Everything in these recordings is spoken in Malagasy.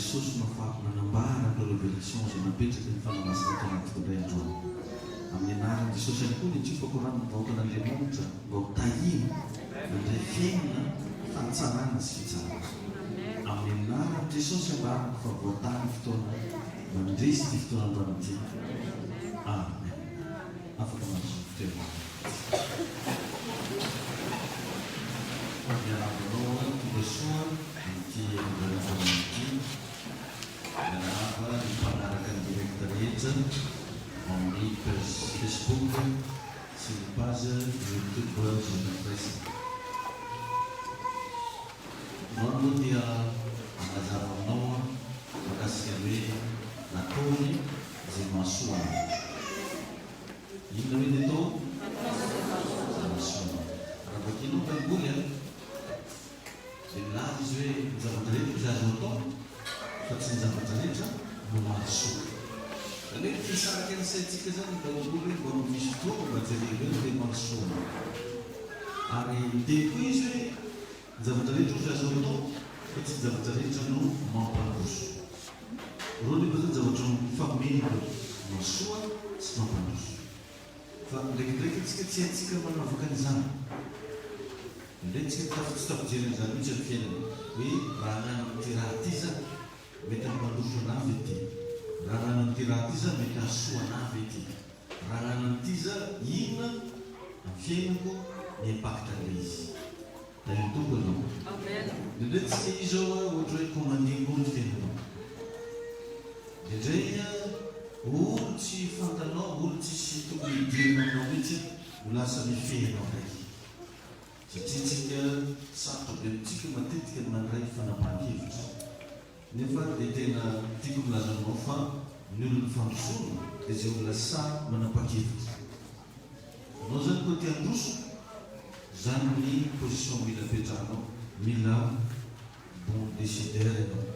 Jesosy no afahako manambara an'ireo révélation izay napetraky ny Fanahy Masina ato anatiko indray androany. Amin'ny anaran'i Jesosy ihany koa ny antsofako rano ny vahoakan'Andriamanitra mba ho tahiana, handray fiainana, fahatsarana sy fitsarana. Amin'ny anaran'i Jesosy ambarako fa voatahy ny fotoana mandresy ity fotoana androany ity. Amen. Afaka mandroso ny toerana isika. Miarahaba anao aho tonga soa amin'ity herinandro ity. Miarahaba ny mpanaraka ny direct rehetra ao amin'ny page Facebook sy ny page YouTube Jeune Presse. Androany moa dia hanazava aminao aho mahakasika ny hoe nataony izay mahasoa anao. Inona hoe ny atao? Izay mahasoa anao. Raha vakianao ny Baiboly an, dia milaza izy hoe ny zavatra rehetra izay azo atao fa tsy ny zavatra rehetra no mahasoa. Izany hoe tsy hisarika ny saintsika izany ny Baiboly hoe mba misy fotoana mba jereo eo izay mahasoa anao. Ary miteny koa izy hoe ny zavatra rehetra izay azo atao fa tsy ny zavatra rehetra no mampandroso. Ireo nefa zany zavatra mifameno ireo, mahasoa sy mampandroso. Fa ndraikindraiky antsika tsy haintsika manavaka an'izany. Indraindray tsika taf tsy tafijery an'izany mihitsy amin'ny fiainana hoe raha hanana an'ity raha ity za mety hampandroso anah ve ity? Raha hanana an'ity raha ity za mety hahasoa anah ve ity? Raha hanana an'ity za inona amin'ny fiainako ny impact an'ilay izy? Tahin'ny Tompo ianao. Indraindray tsika izao ohatra hoe commanding-olo ny fiainanao. Indraindray olo tsy fantanao, olo tsisy tokony hidirana aminao mihitsy no lasa mifehy anao ndraiky. Satria tsika sarotra be amintsika matetika ny mandray fanapahan-kevitra. Nefa dia tena tiako milaza aminao fa ny olon'ny fandrosoana dia izay olona sahy manapa-kevitra. Anao zany koa te handroso, zany ny position mila apetrahanao, mila bon decideur ianao.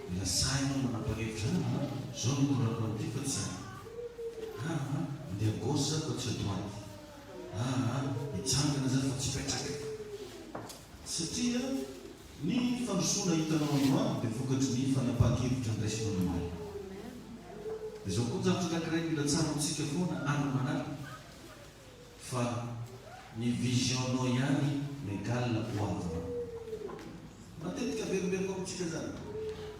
Mila sahy ianao manapa-kevitra, aa zao no hitondrako an'ity fa tsy zany. Aa andeha à gauche za fa tsy à droite. Aa hitsangana za fa tsy hipetraka. Satria ny fandrosoana hitanao androany dia vokatry ny fanapahan-kevitra niraisinao omaly. Dia izao koa ny zavatra anankiray mila tsaroantsika foana andro aman'alina fa ny vision-nao ihany no égal ho avinao. Matetika averimberiko amintsika izany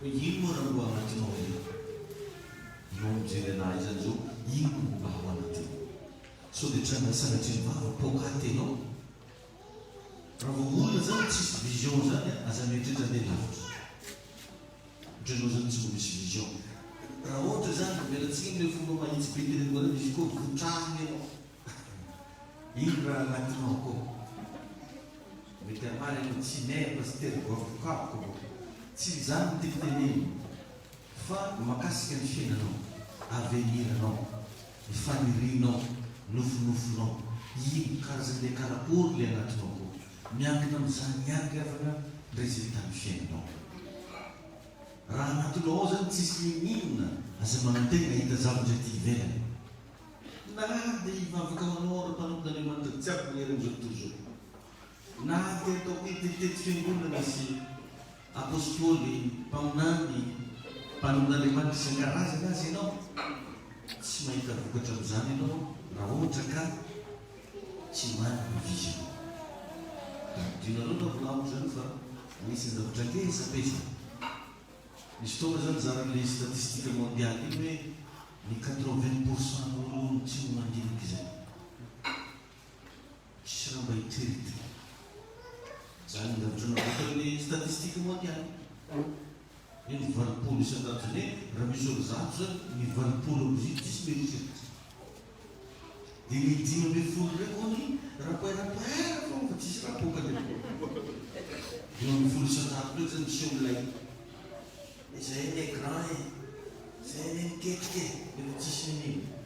hoe ino moa raha mbola anatinao io? Ianao mijery anah izany izao, ino no mbola ao anatinao? Sao dia tranga sanatria ny vava poakaty ianao? Raha vao olona zany tsisy vision zany aza mieritreritra andeha lavitra. Ohatra enao zany tsy mba misy vision. Raha ohatra zany, miala tsiny amle fomba mahitsy be teneniko anao, izy koa votrahina enao. Ino raha agnatinao akao? Mety hamaly enao tsy mer pasitera voavokaboka vao. Tsy izany no tiako tenenina fa makasika ny fiainanao, avenir anao. Ny fanirianao, nofinofinao, ino karazan'ilay karakory ilay anatinao koa. Miankina amin'izany ihany ry havana ny résultat ny fiainanao. Raha anatinao ao izany tsisy n'inon'inona, aza manantena hahita zavatra ety ivelany. Na dia hivavaka ho anao ary mpanompon'Andriamanitra jiaby maneran'izao tontolo izao. Na dia ataoko hoe tetitety fiangonana sy Apostoly, mpaminany, mpanompon'Andriamanitra isan-karazany aza ianao, tsy mahita vokatra amin'izany ianao raha ohatra ka tsy manana vision. Tadidionareo raha volamiko izany fa anisan'ny zavatra ngeza be izany. Nisy fotoana izany zaran'ilay statistique mondiale iny hoe ny 80 pour cent n'olo hono tsy mandinika izay. Tsisy raha mba hitreritra. Izany ny zavatra navoakan'ny statistique mondiale. Hoe ny 80 isan-jato izany hoe raha misy olo 100 izany, ny 80 amin'izy io tsisy mieritreritra. Dia ny 15 indray hono rapairapaira foana fa tsisy raha poaka indray. 15% indray izany miseho milay. Izay anie grand e, izay anie miketrika e, nefa tsisy n'inon'inona.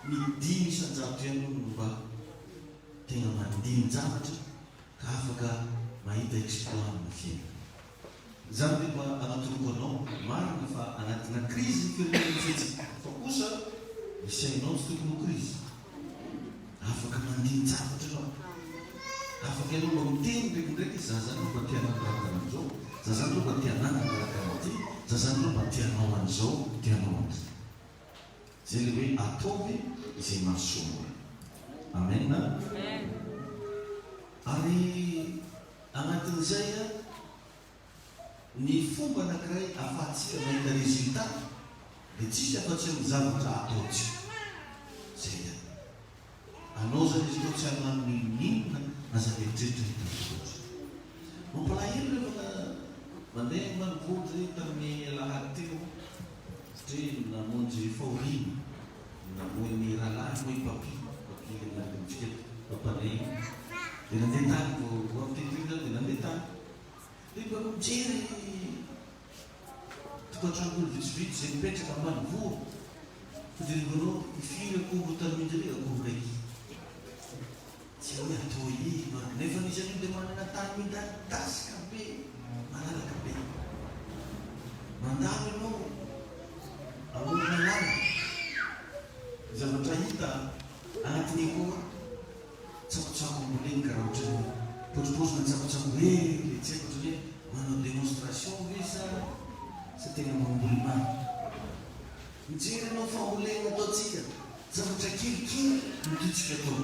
Ny 5% ihany hono no mba tena mandini-javatra ka afaka mahita exploit amina fiainana. Izany dia mba anatoroko anao, marina fa anatina krizy ny firenena misy antsika, fa kosa ny sainao tsy tokony ho krizy. Afaka mandini-javatra ianao. Afaka ianao mba miteny ndraikindraiky, za zany mba te hanano raha karaha an'izao, za zany mba te hanangana raha karaha ty. Za zany aloha mba te hanao an'izao, te hanao an'izao. Zay le hoe ataovy izay mahasoa anao. Amen a. Ary anatin'izay a, ny fomba anankiray ahafahantsika mahita résultat dia tsisy afa-tsy amin'ny zavatra ataontsika. Zay ihany. Anao zany izy ireo tsy hagnano n'inon'inona aza mieritreritra ny hitady Mampalahelo rehefa mandeha ambanivohitra zay tamin'ny alahady teo satria namonjy fahoriana, namoy ny rahalahy moa i Papi, Papi le miaraka amintsika eto, papanay io. Dia nandeha tany vao vao avy teto iny zany dia nandeha tany. Dia mba mijery Tokantranon'olo vitsivitsy izay mipetraka ambanivohitra fa dia nirôrô firy akoho no talohan-dry akoho raiky. Tsy hay hoe atao ino ary nefa nisy an'io dia manana tany midadasika be, malalaka be. Mandalo ianao amorona lalana, ny zavatra hita anatin'ny akoho Tsakotsako amboleny ka raha ohatran'ny potropotrona tsakotsako be le tsy haiko ohatran'ny hoe manao démonstration ve sa sa tena mamboly marina. Mijery anao fambolena ataontsika, zavatra kelikely no tiantsika atao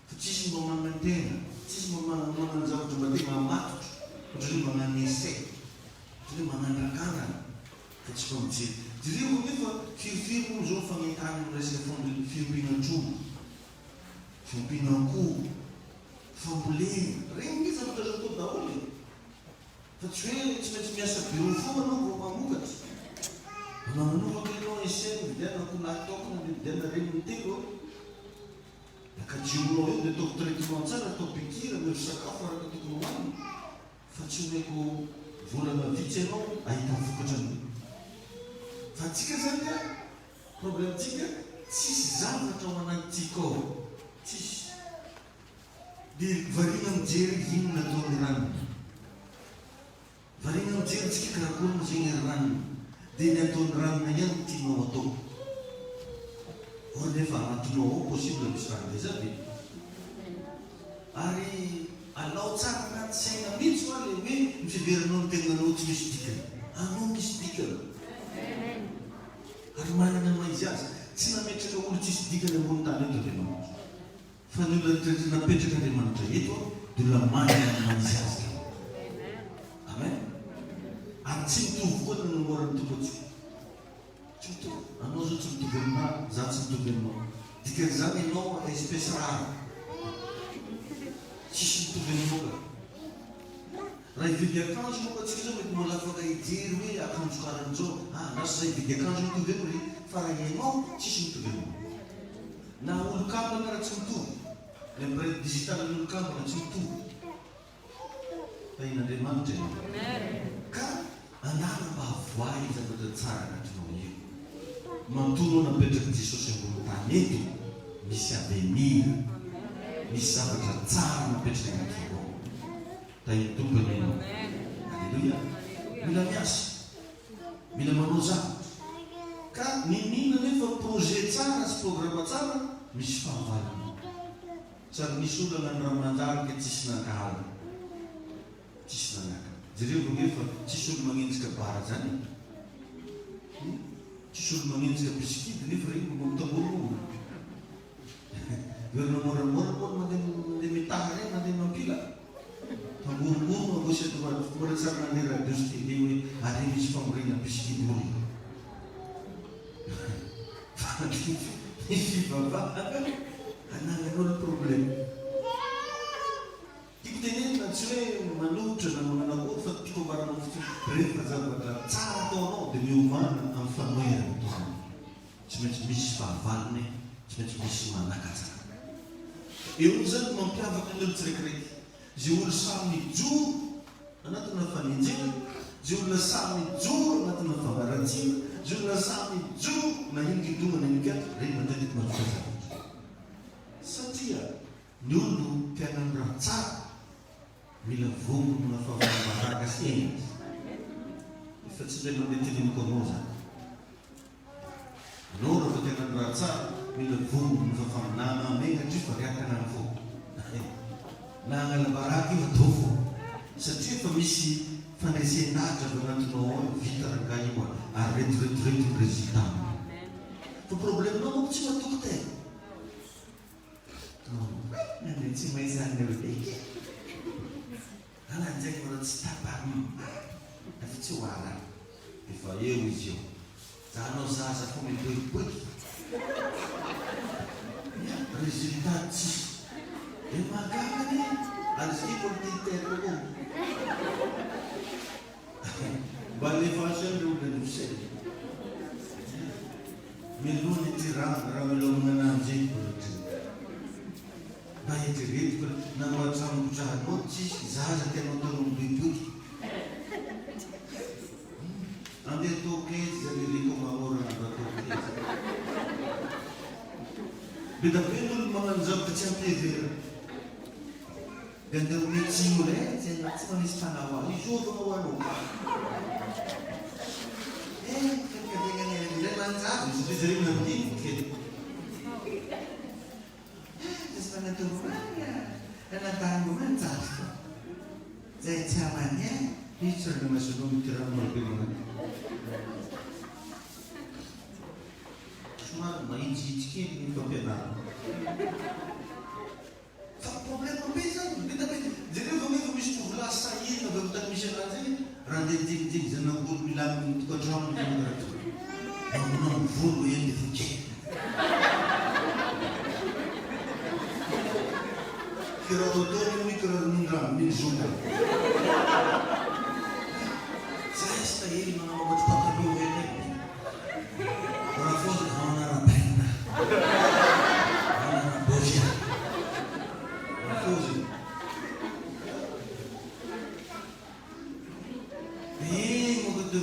fa tsisy mba manantena, tsisy mba manana zavatra mba tena matotra ohatran'ny hoe magnano essai, ohatran'ny hoe manandrakandrana fa tsy mba mijery. Jereo anefa firifiry moa izao ny fagnentanana amin'ny resaka fiompiana trondro. Fiompiana akoho, fambolena, ireny nge zavatra azo atao daholo e! Fa tsy hoe tsy maintsy miasa bureau foana anao vao mamokatra. Mba manova ange ianao essai mividiana akoholahy tokana dia mividiana reniny telo a! Dia kajionao eo dia ataovy traitement tsara, atao piqûre, omeo sakafo araka tokony hohanina fa tsy omeko volana vitsy ianao ahita vokatra an'io. Fa antsika zany a! Problème tsika tsisy zavatra ao anatintsika ao, tsisy. De variana mijery inona ataon'i ranona. Variana mijery tsika karakory moa zegny ry ranona. De ny ataon'i ranona ihany no tianao atao. Or nefa anatinao ao possible misy raha ngeza be. Ary alao tsara anaty saina mihitsy hoa le hoe ny fiheveranao ny tegnanao tsy misy dikany. Anao misy dikany. Ary manana ny maha izy azy. Tsy nametraka olo tsisy dikany ambony tany eto Andriamanitra. Fa ny olona rehetra napetraka Andriamanitra eto dia olona manana ny maha izy azy daholo. Amen. Ary tsy mitovy koa ny nanamboaran'ny Tompo antsika. Tsy mitovy. Anao zao tsy mitovy aminahy, za tsy mitovy aminao. Dikan'izany ianao espèce rare. Tsisy mitovy aminao ka. Raha hividy akanjo manko antsika zao mety mbola afaka hijery hoe akanjo karan'izao, ah andraso za hividy akanjo mitovy aminy ry, fa raha ianao tsisy mitovy aminao. Na olon-kambana ara tsy mitovy, ny empreinte digitale ny olon-kambana tsy mitovy. Tahin'Andriamanitra ianao. Ka andana mba avoahy io zavatra tsara anatinao io. Matoa anao napetrak'i Jesosy ambony tany eto, misy avenir, misy zavatra tsara napetraka anatinao. Tahin'ny Tompo anie ianao. Aleloia. Mila miasa. Mila manao zavatra. Ka n'inon'inona anefa projet tsara sy programa tsara, misy fahavalony. Sady nisy olana ny ramanjary ke tsisy nankahala. Tsisy nanaka. Jerevo ange fa tsisy olo magnenjika bara zany e. Hum? Tsisy olo magnenjika bisikidy nefa regny mba mitangorongorona. Verina moramora moa ny mandeha mandeha mitaha regny mandeha mampila. Tangorongorona vao sy atao mbola tsy ary nandeha radio sy télé hoe ary misy famoriana bisikidy olona. Fa ny fivavahana anananao ny problème. Tiako tenenina tsy hoe manohitra na manana akory fa tiako ambara anao fotsiny rehefa zavatra tsara ataonao dia miomàna amin'ny fanoherana toa izany. Tsy maintsy misy fahavalony, tsy maintsy misy manakatsaka. Eo izany no mampiavaka ny olo tsiraikiraiky. Izay olo samy mijoro anatina fanenjehana, izay olona samy mijoro anatina fanaratsiana, izay olona samy mijoro na inon-kidona na inon-kiato, ireny matetika mahavita zavatra. Satria Ny olo te hanano raha tsara mila vonona fa vao sy henatra. Efa tsy indray mandeha teneniko anao zany. Anao raha vao te hanano raha tsara mila vonona fa fa na mahamenatra io fa riakana any fô. Na hanala baraka io atao fô. Satria efa misy. Fandresen-dahatra avy anatinao ao io vita rangahy io a! Ary reto reto reto ny résultat aminy. Fa problème nao manko tsy matoky tena. Nandeha tsy mahay zany eo eky e! Ana ndraiky mbola tsy tapa efa tsy ho ara efa eo izy eo. Za anao zaza fo miboiboiky fa résultat tsisy. De mahagaga anie ary izy ity mbola te hiteraka koa. Mba alefaso ihany re olona ny fisainana. Mialoha ny hitirahana raha milaonana ananjy eny mbola tsy. Mba eritrereto fa na mba trano ipetrahanao tsisy zaza tianao ataonao miboiboiky. Andeha atao kely zany ry Komahorana mba atao kely. Be da be ny olona magnano zavatra tsy ampiheverana. Dia andeha omeo tsiny olo eh tsy tsy mba misy mpanao ahy. Izôva ho anao. Eh fianakaviagna indray manjary satria zareo nandinika kely. Somary mahitsihitsy kely ny fampianarana. Fa problème be zany, be da be. Jereo fa nefa misy tovolahy sahirana avy amin'ny tany misy ananjy iny, raha andeha hidinidiny zanak'olo milamina ny tokantranony ve manaraka tokoa. Mamonoa ny volo eny dia voky. Kiraro ataony io ny kiraro nindramin'iny zokiny. Zesta iny manamboatra pataloha eny e. Rafozy manara-baina. Manara-bofia. Rafozy. Eh, mon de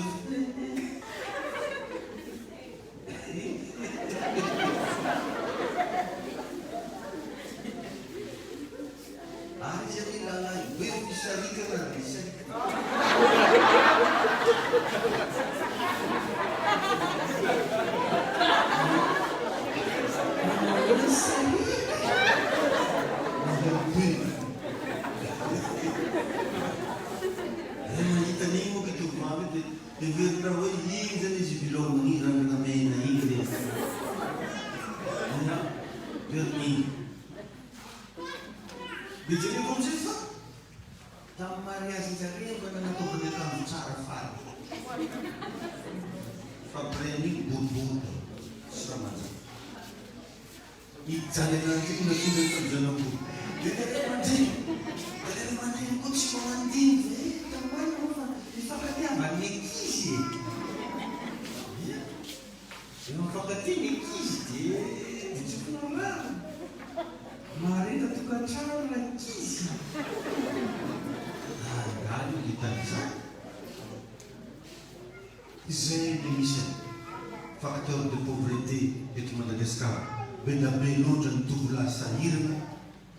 Ary izy anie lalahy be fisarikana ry sarikana. Raha mahita an'iny moa ky tovovavy io dia heverina hoe iny zany izy vilominy iny randrana mena iny le heverina iny. Dia jereko amizay fa tamin'ny mariazinjareo mba nanataovany akanjo tsara farany. Fa après an'iny boribory daholo, tsy raha manjary. Hijaly ananjy io nasiana ny zanak'olo. Dia ny ray aman-dreny, dia ny ray aman-dreny koa tsy mba mandinika e, tena marina moa fa mifankatiavan'ny ankizy e. Ia, rehefa mifankatia ny ankizy dia dia tsy tokony ho Mahareta tokantrano rankizy. Angaha io vitan'izany? Izay no misy an! Facteur de pauvreté eto Madagascar, be da be loatra ny tovolahy sahirana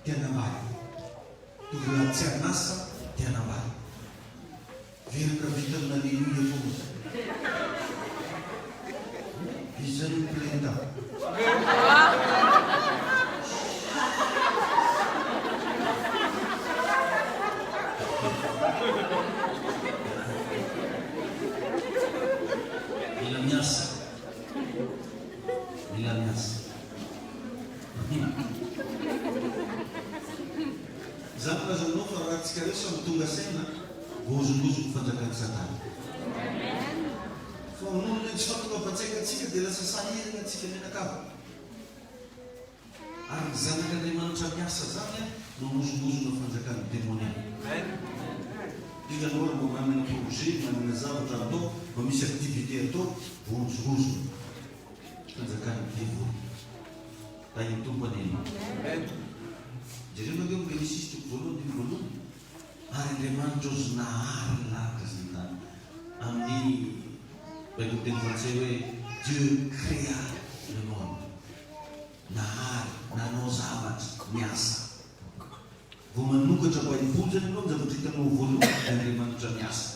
te hanambady, tovolahy tsy an'asa te hanambady. Verina vita amina Alléluia foana izany. Izay no plainte. Mila miasa. Mila miasa. Za milaza aminao fa raha tsika reo samy tonga saina, voahozongozona ny fanjakan'i satana. Fa noho ny tsy fahatongavan-tsaina antsika dia lasa sahirana antsika mianakavy. Ary ny zanak'Andriamanitra miasa zany mamozongozona fanjakan'ny demonia. Indrindra anao raha mba manana projet, manana zavatra atao, mba misy activité atao, voahozongozona fanjakan'ny devoly. Tahin'ny Tompo anie ianao. Jereo ange ao Genesisy toko voalohany andininy voalohany. Ary Andriamanitra ozy nahary ny lanitra sy ny tany. Amin'ny Baiboly teny frantsay hoe Dieu créa le monde. Nahary, nanao zavatra, niasa. Vao manokatra Baiboly zany ianao, ny zavatra hitanao voalohany dia Andriamanitra miasa.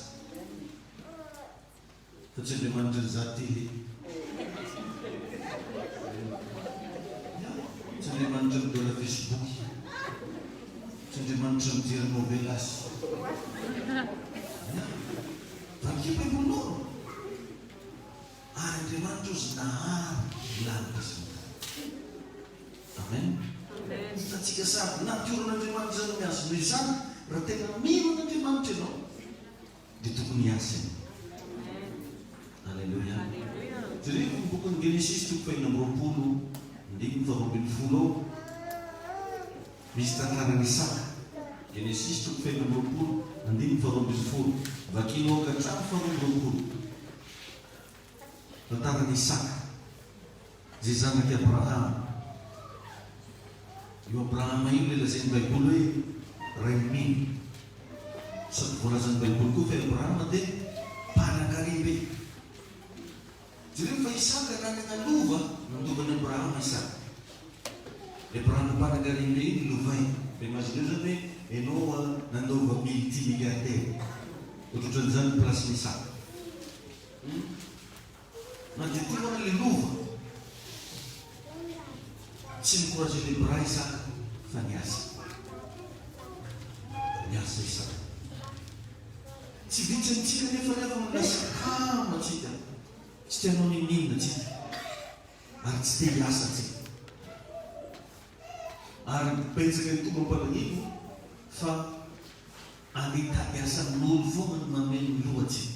Fa tsy Andriamanitra nizaha télé. Ya, tsy Andriamanitra midola Facebook. Tsy Andriamanitra mijery novelas. Ya. Vakio Baibolinao. Ary Andriamanitra ozy nahary ny lanitra sy ny tany. Amen. Hitantsika sady natioran'Andriamanitra izany miasa. Noho izany, raha tena mino an'Andriamanitra ianao, dia tokony hiasa ianao. Aleloia. Jereo ny bokin'ny Genesisy toko fahenina amby 20, andininy faharoa ambin'ny folo ao. Misy tantaran'i Isaka. Genesisy toko fahenina amby 20, andininy faharoa ambin'ny folo. Vakinao ka hatramin'ny faharoa amby 20. Tantaran'i Isaka, izay zanak'i Abrahama. Io Abrahama io ilay lazain'ny Baiboly hoe rain'ny mino. Sady voalazan'ny Baiboly koa fa i Abrahama dia mpanan-karem-be. Jereo fa Isaka nanana lova, nandova an'i Abrahama Isaka. I Abrahama mpanan-karem-be iny lovainy. Fa imagineo izany hoe ianao nandova multi-milliardaire. Ohatrohatran'izany ny place-n'i Isaka. Hum. Na dia teo ara le lova. Tsy ni-croiser les bras Isaka fa niasa. Niasa Isaka. Tsy vitsy amintsika anefa ry havana no lasa kamo antsika. Tsy te hanao n'inon'inona antsika. Ary tsy te hiasa antsika. Ary betsaka ny koa mampalahelo fa andeha hitady asa amin'olo foana no mameno ny lohantsika.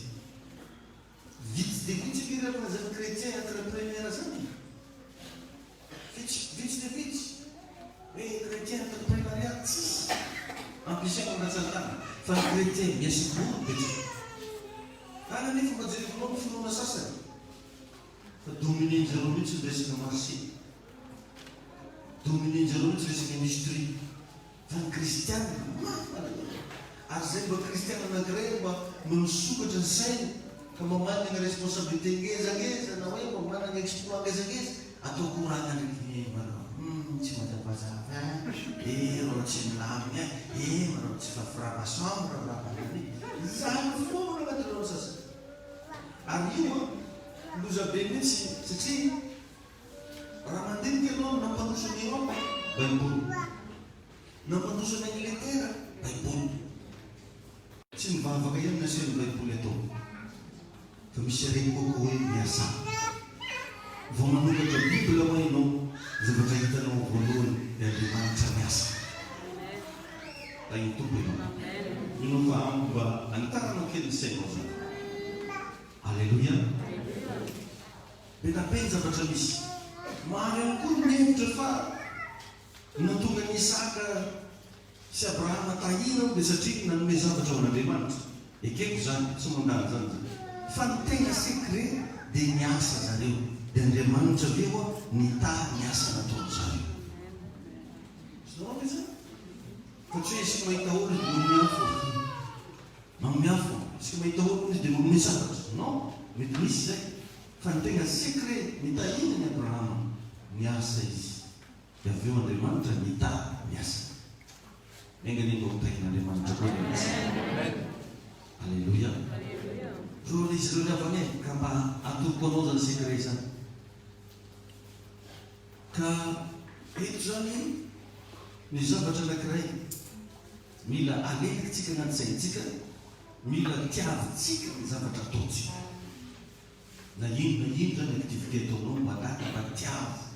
Vitsy dia vitsy ange ry havana izany chrétien entrepreneur izany e! Vitsy, vitsy dia vitsy. Hoe chrétien entreprenariat, tsisy. Ampiasaina amin'ny ratsan-tanana. Fa ny chrétien miasim-bolo betsaka. Any anefa mba jerevinao ny finoana sasany fa dominer-njareo mihitsy ny resaka marché. Dominer-njareo mihitsy resaka industrie. Fa ny kristiana, mafy malahelo. Ary izay mba kristiana anankiray mba no misokatra ny sainy ka mba manana responsabilité ngezangeza na hoe mba manana exploit ngezangeza, atao koragna ndraiky eh manao hum tsy mazavazava eh, eh rô tsy milamigna eh, eh manao tsy fa franc-maçon raha raha Izany foana anaty lohan'ny sasany. Ary io an, loza be mihitsy satria Raha mandinika ianao ny nampandroso an'i Europe, Baiboly. Nampandroso an'i Angletera, Baiboly. Tsy ny vavaka ihany no asain'ny Baiboly atao, fa misy reko koa hoe miasà. Vao manokatra Bible hoa ianao, ny zavatra hitanao ao voalohany dia Andriamanitra miasa. Tahin'ny Tompo ianao. Mino aho fa amiko mba hanitaranao kely ny sainao izany. Aleloia. Be da be ny zavatra misy. Maro ihany koa ny mihevitra fa ny nahatonga an'i Isaka sy Abrahama tahina hono dia satria nanome zavatra ho an'Andriamanitra. Ekeko izany, tsy mandà an'izany za. Fa ny tena secret dia niasa zareo, dia Andriamanitra avy eo nitahy ny asa nataon-dry zareo. Azonao ve izany? Fa tsy hoe isika mahita olona dia manome afo. Manome afo. Isika mahita olona izy dia manome zavatra. Non, mety misy izay. Fa ny tena secret nitahiana an'i Abrahama, niasa izy. Dia avy eo Andriamanitra nitahy ny asany. Enga anie mba ho tahin'Andriamanitra koa ny asany. Aleloia. Reo ilay izy ireo ry havana e, ka mba atoroko anao izany secret izany. Ka eto izany ny zavatra anankiray mila alehitsika anaty saintsika, mila tiavintsika ny zavatra ataontsika. Na inona na inona zany activité ataonao mba laka mba tiavo.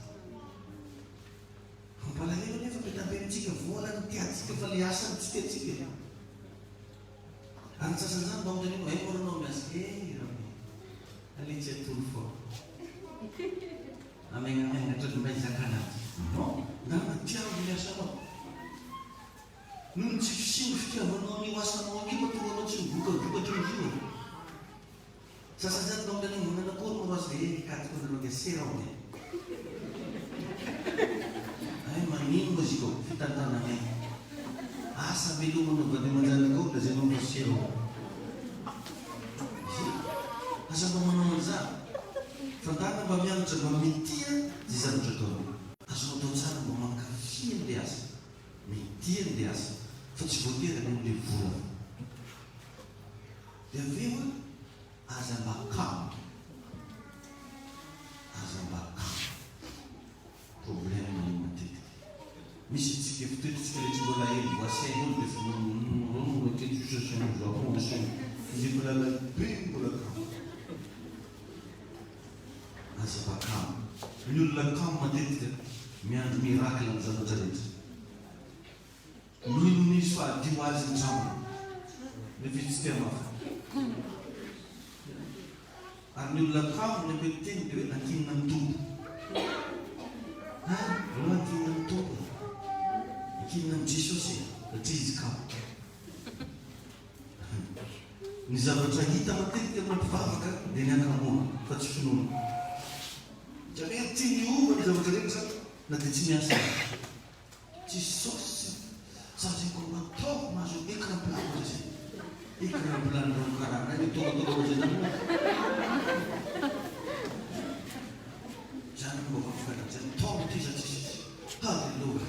Mampalahelo anefa be da be amintsika vola no tiantsika fa le asa no tsy tiantsika e. Ary ny sasany zany mba anontaniana hoe aiza moa miasa? Eh Rabe, aleo tsy atoro foana. Amegnamenatra ny mba hizakana azy. Non, ngamba tiavo ny asanao. Noho ny tsy fisian'ny fitiavanao an'io asanao an'io mahatonga anao tsy mivoka vokatra amin'io e. Sasany zany mba miteny hoe manakory moa raha hoe mikatoko anareo nge sera ao nge. Hay magnino moa izy io fitantanana io. Asa veloma anao vady aman-janakao lazainao fa sera ao. Zay. Aza mba manao an'izany. Fa ndana mba mianatra mba mitia zay zavatra ataonao. Azonao atao tsara mba mankafy an'le asa. Mitia an'le asa. Fa tsy voatery any amin'le vola. Dia avy eo aza mba kamo. Aza mba kamo. Problème io matetika. Misy antsika fitoetra-tsika ilay tsy mbola hely voasaina eo dia efa manao akaiky io sasany Japon asaina. Izy efa lalahy be mbola. Aza mba kamo. Ny olona kamo matetika miandry miracle amin'ny zavatra rehetra. Mino izy fa hadio azy ny tranony, nefa izy tsy te hamafa. Ary ny olona kamo ny ampetiteny dia hoe ankinina amin'ny Tompo. Ha, aleo ankinina amin'ny Tompo e. Ankinina amin'i Jesosy e, satria izy kamo. Ny zavatra hita matetika amina mpivavaka dia ny hakamoana fa tsy finoana. Izany hoe tiany hiova ny zavatra rehetra na dia tsy miasa aza. Jesosy, za zegny koa mba ataoko mahazo écran plat ohatra zay. Écran plat ny rano karaha anay tongatonga ho azy anao. Zany no mba vavaka zay taona ty za Jesosy. Haleloia.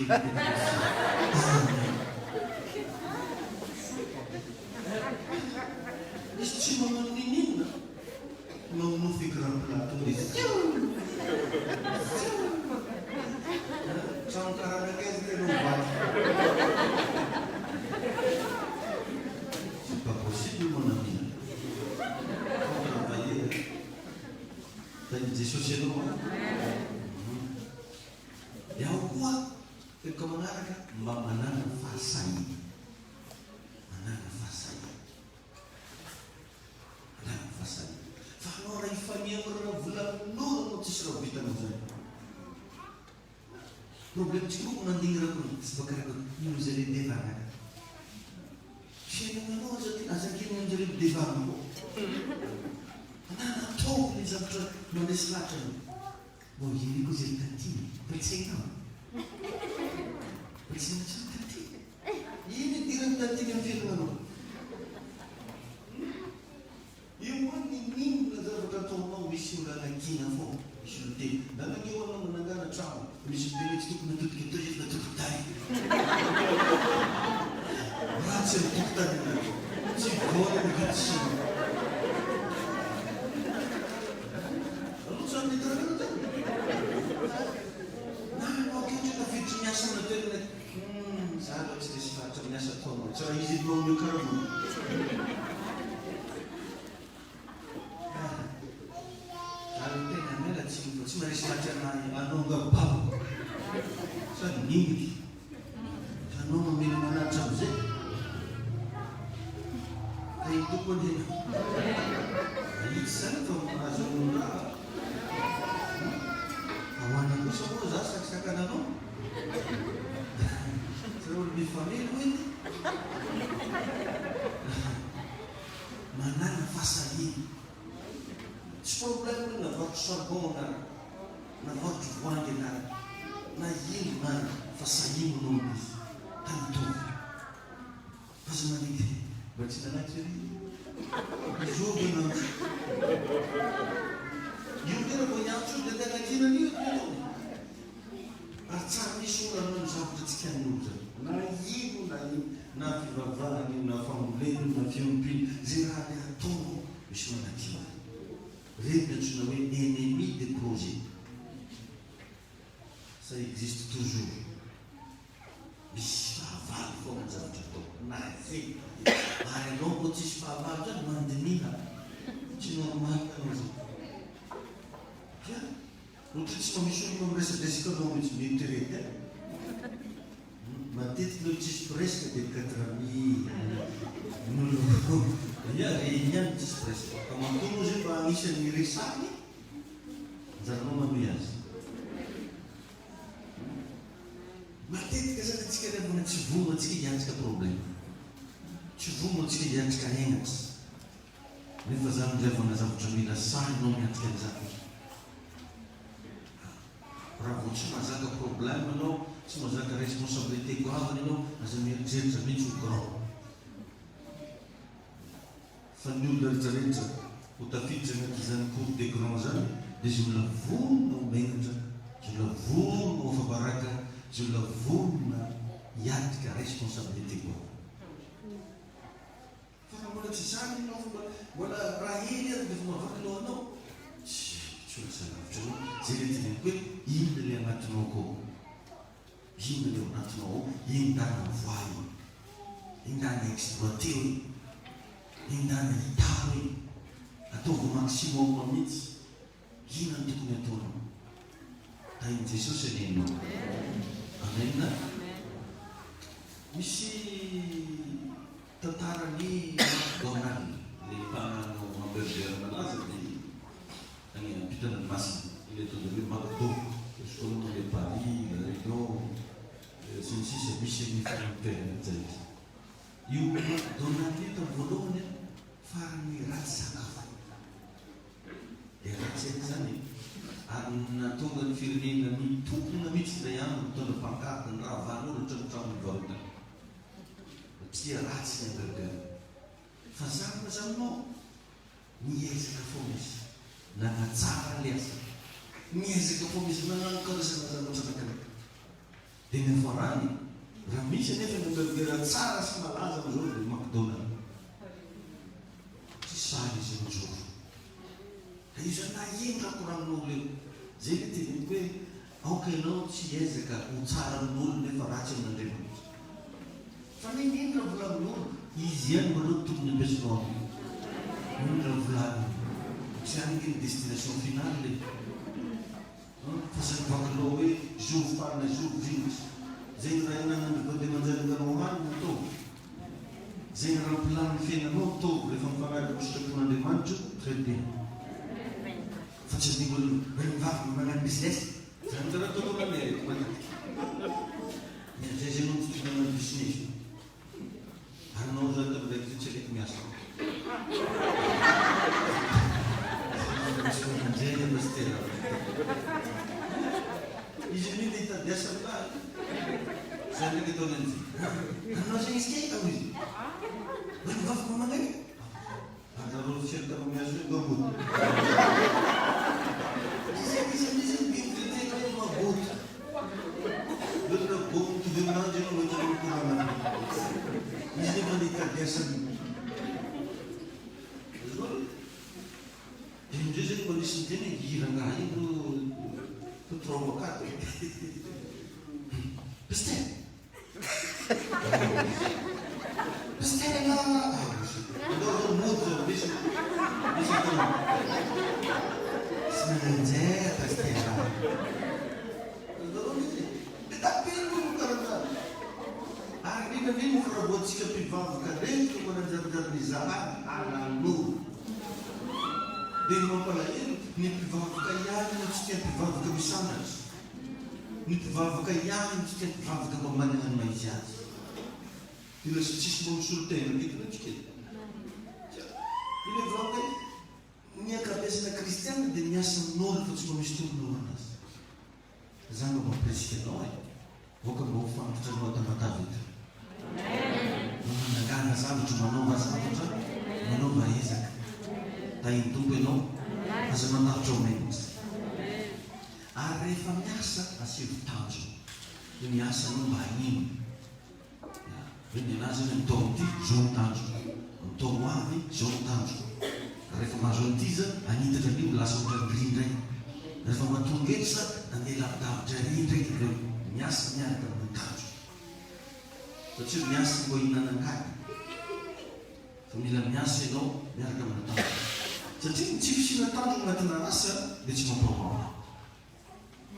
Amen. Izy tsy manao ninoninona. Manonofy écran plat tonga dia fiou! Fiou! Trano karana akaiza tena ho vaky. C'est pas possible mon ami. Faut travailler. Tahin'i Jesosy ianao an. Dia ao koa teboka manaraka mba manana fahasahiana. Manana fahasahiana. Manana fahasahiana. Fa anao raha hifanerana vola amin'olo anao tsisy raha ho vitanao zany. Problème tsika koa mandigny raha koa tsy baka raha koa ino zare devana. Fiainananao aza aza ankinina aminjareo midevana koa. Manana ataovy ny zavatra mandresy lahatra anao. Bon iny koa zay tantine, mba tsy hainao. Mba tsy hainao tsara tantine. Ino idiran'ny tantine amin'ny fiainananao? Io moa ninoninona zavatra ataonao misy olona anakiana foana, misy olona miteny, nanangeo anao nanangana trano, misy miteny hoe tsy tokony atodika toy eto na tokotany. Ratsy ny tokotany anareo, tsy vola ny vidisina. Aloha tsy amin'ny toerana tany. Na anao ankehitriny tafiditry ny asa amina toerana, hum, za aloha tsy resy lahatra amin'ny asa ataonao, tsy raha izy edy manome karama. Ah, za aloha tena miala tsiny fa tsy maresy lahatra anahy anao angamba babako. Sady mendriky. Fa anao mamelona anahy hatramin'izay. Ka iny tokoa anie Ahitsy izany fa mahazo an'olon raha. Ahoana kosa moa za sakisakana anao? Tsy raha olo mifamely hoy ity. Manana fahasahiana. Tsy problème io na varotra charbon na na varotra voangy anarana na ino na fa sahia manao izy ka mitovy. Aza mandidy mba tsy nanaiky ry Mizoga nanjo. Io tena vao hiantso io dia andeha hanakiana an'io eto ny ataony. Ary tsary misy olana ny zavatra tsy tian'ny olona zany. Na ino na ino, na fivavahana io, na fambolena io, na fiompiana, izay raha le ataonao misy manakiana. Reny ny antsoina hoe ennemi de projet. Ça existe toujours. Misy fahavalo foana ny zavatra atao. Na inona na inona. Ary ianao koa tsisy fahavalo zany mandiniha. Tsy normal anao zay. Dia ohatry tsy mba misy olona miresadresaka anao mihitsy. Mieritreretina e. Matetika ny olo tsisy mpiresaka dia ny katrami no ya reny ihany no tsisy mpiresaka. Fa matoa moa zay mba anisan'ny resahiny, anjaranao manohy azy. Matetika zany antsika re mbola tsy vonona antsika hiatrika problème. Tsy vonona antsika hiatrika henatra. Nefa zany ndray vao zavatra mila sahy anao miatrika an'izany. Raha vao tsy mahazaka problème anao, tsy mahazaka responsabilité goavana ianao, aza mieritreritra mihitsy ho grand. Fa ny olona rehetra rehetra ho tafiditra anatin'izany cour des grands izany dia izay olona vonona ho menatra, izay olona vonona ho afa-baraka, izay olona vonona hiatrika responsabilité goavana. Fa raha mbola tsy izany ianao fa mbola raha hely ary dia efa mahavaky lohanao, tsy tsy ho lasa lavitra anao. Izay ilay teneniko hoe inona ilay anatinao akao? Inona ilay ao anatinao ao? Endana voay io. Endana exploiter io. Endana hitaro io. Ataovy au maximum mihitsy. Inona no tokony hataonao? Tahin'i Jesosy anie ianao. Amen. Misy tantaran'i McDonald, ilay mpanano hamburger malaza dia any ampitan-dranomasina, ilay atao hoe McDo, misy fotoana mandeha Paris, La Réunion, sy ny sisa, misy an'io fanontaniana izay. Io McDonald io tamin'ny voalohany faran'ny ratsy sakafo. Dia ratsy ihany izany e! Ary nahatonga ny firenena nitokona mihitsy indray andro nitondra pancarte niravan'olona hatramin'ny trano nivarotana. Satria ratsy ny hamburger. Fa zany zany no niezaka foana izy nanatsara an'ilay asany. Niezaka foana izy nagnano karazana zavatra anankiray. Dia ny hafarany, raha misy anefa ny hamburger tsara sy malaza amin'izao dia McDonald. Tsy sahy izy mijoro. Ka io zany na ino raha koranin'olona io. Zay le teneniko hoe aoka ianao tsy hiezaka ho tsara amin'olona nefa ratsy amin'Andriamanitra. Fa n'inon'inona raha volanin'olona, izy ihany maloha no tokony ampiasanao amin'io. Inona raha volaniny. Tsy any ange ny destination finale e. Fa zay vakinao hoe zovy farina zovy vinitra. Zay ny ray ananan'ny vady aman-janaka anao hany no ataovy. Zay ny rampilany ny fiainanao ataovy rehefa mifanaraka amin'ny sitrapon'Andriamanitra très bien. Fa tsy adingo ny vehivavy magnano business. Zany karaha ataonao ma mère eto matetika. Ny an'izay zay anao tsy tokony hagnano business. Ary nao zany tamin'ilay izy tsy aleoko miasa. Misy famonjena pasitera. Izy amin'io dia hitady asa aminah. Zany ndraiky ataony an'izay. Anao zegny izy kay hoy izy. Hoe ny vavako mamanay. Anareo tsy hitanao miasa io nga mody. Izy izy amin'izay zany be miteny hoe magoty. Olona goty mitovy aminanjy ianao no hitanao mikorana aminy. Izy nefa ndeha hitady asa aminy. Azonao? Dia amin'izay zany mba nisy niteny hoe i rangahy io no trois fois quatre. Pasitera! Pasitera! Andao zao mody zao, misy misy ataonao. Tsy mananjera pasitera. Azonareo mihitsy e. Be da be ny olona karaha zany. Ary indrindra indrindra fa raha vao antsika mpivavaka reny no mananjarinjary ny zahary alaloro. Dia ny mampalahelo, ny mpivavaka ihany no tsy tia mpivavaka misandratra. Ny mpivavaka ihany no tsy tia mpivavaka mba manana ny maha izy azy. Dia lasa tsisy mba misolo tena mety mihitsy kely. Ilay vavaka ny ankabeazana kristiana dia miasa amin'olo fa tsy mba misy tompona orinasa. Za mba mampirisika anao e! Aoka mba ho fantatra anao Tamatave eto. Mba manangana zavatra, manaova zavatra, manaova ezaka. Tahin'ny Tompo ianao, aza matahotra ho menatra. Ary rehefa miasa, asio tanjona. Hoe ny asanao mba inona? Hoe ny anazy zany amin'ny taona ity, izao ny tanjoko. Amin'ny taona ho avy, izao ny tanjoko. Rehefa mahazo an'ity izy, hanitatra an'io, lasa ohatran'ny ry indray. Rehefa mba tonga eto za, handeha lavidavitra ery indray avy eo. Miasa miaraka amin'ny tanjoko. Fa tsy hoe miasa mba hihinanan-kady. Fa mila miasa ianao miaraka amina tanjona. Satria ny tsy fisiana tanjona anatina asa dia tsy mampahomby.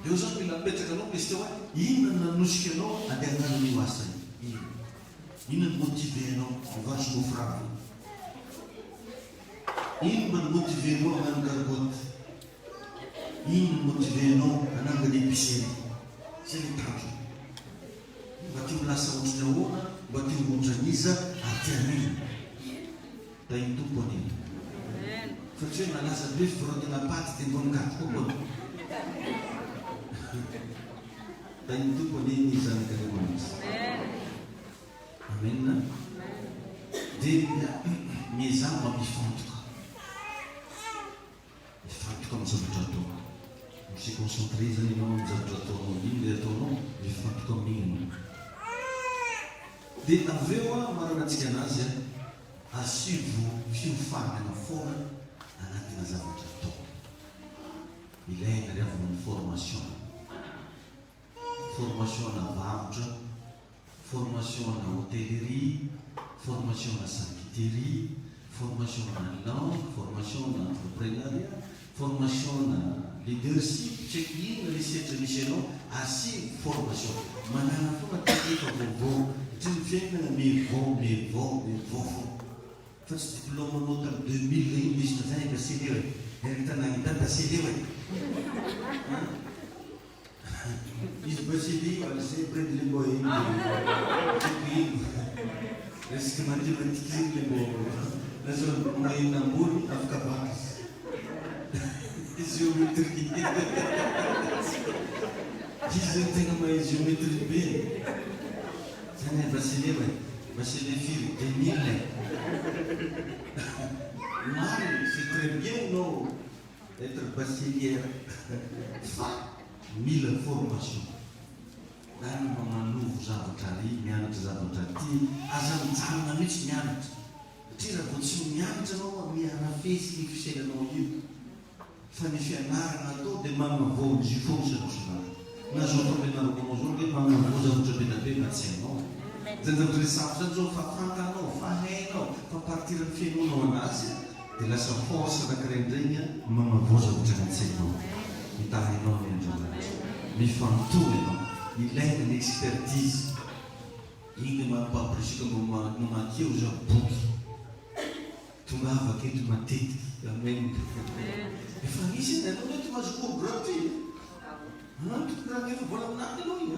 Eo zany mila mipetraka anao question hoe inona no nanosika anao andeha hagnano an'io asa io? Inona? Inona no motiver anao mivarotra mofo ravina? Inona mba no motiver anao hagnano gargotte? Inona no motiver anao hanangana épicerie? Zay le tanjona. Mba te ho lasa ohatry ny ahoana, mba te ho ohatran'iza ary te haninona? Tahin'ny Tompo anie. Fa tsy hoe nalaza be fivarotana paty dia mbô nikaty koa mbô. Tahin'ny Tompo anie ny zanak'Andriamanitra. Amen. Dia miezaha mba mifantoka. Mifantoka amin'ny zavatra ataonao. Mi-se concentrer izany ianao amin'ny zavatra ataonao. Iny ilay ataonao, mifantoka amin'iny ianao. Dia avy eo an, maranantsika anazy an, asivo fiofanana foana anatina zavatra atao. Ilaina ry havana ny formation. Formation ana varotra, formation ana hôtellerie, formation ana charcuterie, formation ana langue, formation ana entreprenariat, Formation na leadership, tsy haiko inona le sehatra misy anao, asio formation. Manàna foana traikefa vaovao satria ny fiainana mievao, mievao, mievao foana. Fa tsy diplôme anao tamin'ny 2000 iny misy fa zany efa seleo e. Miaraka tanàgn'i dada seleo e. An? Izy bachelier io algebre iny le mbô iny tsy haiko ino. Resaka mathématique iny le mbô nahazoany moyenne ambony afaka bac izy. Géométrie. Izy zany tegna mahay géométrie be e. Zany e bachelier e. Bachelier firy? 2000 e. Marina, c'est très bien enao être bachelière fa mila formation. Zany mba manovo zavatra ary, mianatra zavatra aty. Aza mijanona mihitsy mianatra. Satria raha vao tsy mianatra anao, miha-rafesy ny fisainanao io. Fa ny fianarana atao dia magnavao ny jus foana isan'andro. Na zao fampianarako anao zao ange magnavao zavatra be da be na tsy hainao. Zany zavatra resahako zany zao fa fantanao, fa hainao, fa partir ny fihainoanao anazy dia lasa force anakiray indray igny magnavao zavatra any an-tsainao. Hitahy anao anie Andriamanitra. Mifantoha ianao. Ilaina ny expertise. Igny le mampampirisika mba mamakia oza boky. Tongava aketo matetiky. Amen. Efa nisy anie anao eto mahazo cours gratuit. An, tokony raha nefa vola aminaty aloha iny.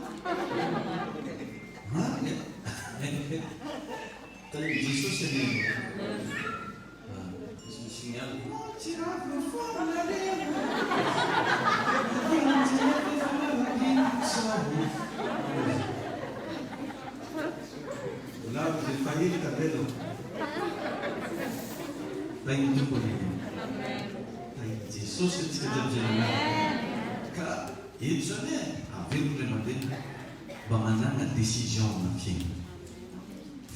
Marina e. Tahin'i Jesosy anie ianao. Misy mi-signale. Mahatsiravina foana nareo. Lavo izay fahiny tabelo. Tahin'ny Tompo anie ianao. Tahin'i Jesosy antsika jiaby izay nanaraka. Ka eto izany e, averiko indray mandeha, mba manàna décision amina fiainana.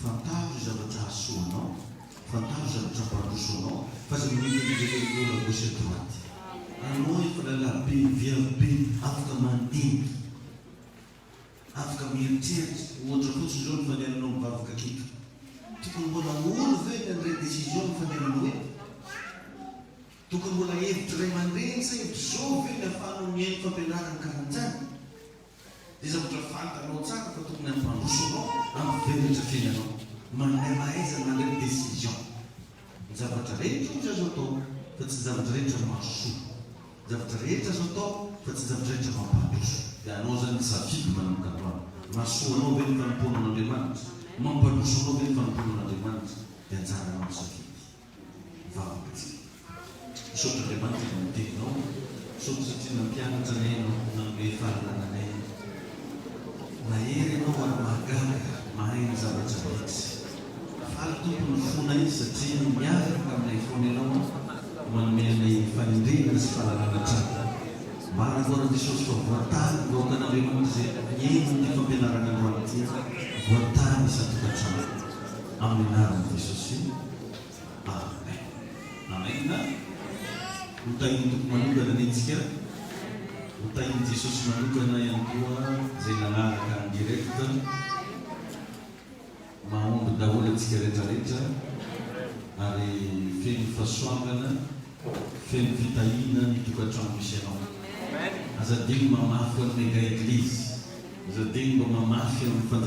Fantaro izay zavatra hahasoa anao, fantaro izay zavatra hampandroso anao, fa aza mihenjeheny olona gauche à droite. Anao efa lehilahy be, viavy be, afaka mandinika. Afaka mieritreritra, ohatra fotsiny izao ny fandehananao mivavaka aketo. Tokony mbola olo ve ny handray décision ny fandehananao eto? Tokony mbola hevitry ray aman-dreny sa hevitry zao ve ny ahafahanao mihaino fampianarana karanjany? Dia zavatra fantanao tsara fa tokony hampandroso anao, hampivelatra fiainanao. Manome mahaiza mandray décision. Ny zavatra rehetra hozy azo atao fa tsy ny zavatra rehetra no mahasoa. Ny zavatra rehetra azo atao fa tsy ny zavatra rehetra mampandroso. Dia anao izany ny safidy manomboka androany. Mahasoa anao ve ny fanompoana an'Andriamanitra? Mampandroso anao ve ny fanompoana an'Andriamanitra? Dia anjaranao ny safidy. Mivavaka isika. Misaotra Andriamanitra ny amin'ny teninao. Misaotra satria nampianatra anay ianao, nanome fahalalana anay. Mahery ianao ary mahagaga, mahay ny zavatra rehetra. Faly Tompo ny fonay satria miaraka aminay foana ianao manome anay fahendrena sy fahalalana hatrany. Marina koa Jesosy fa voatahy ny vahoakan'Andriamanitra izay mihaino an'ity fampianarana androany ity, voatahy ny isan-tokantrano. Amin'ny anaran'i Jesosy. Amen. Amen. Ho tahin'ny Tompo manokana anie tsika. Ho tahin'i Jesosy manokana ihany koa izay nanaraka en direct. Mahomby daholo antsika rehetra rehetra ary feno fahasoavana, feno fitahiana ny tokantrano misy anao. Aza adino mamafy ho an'ny Mega Eglise. Aza adino mba mamafy amin'ny fanjakana.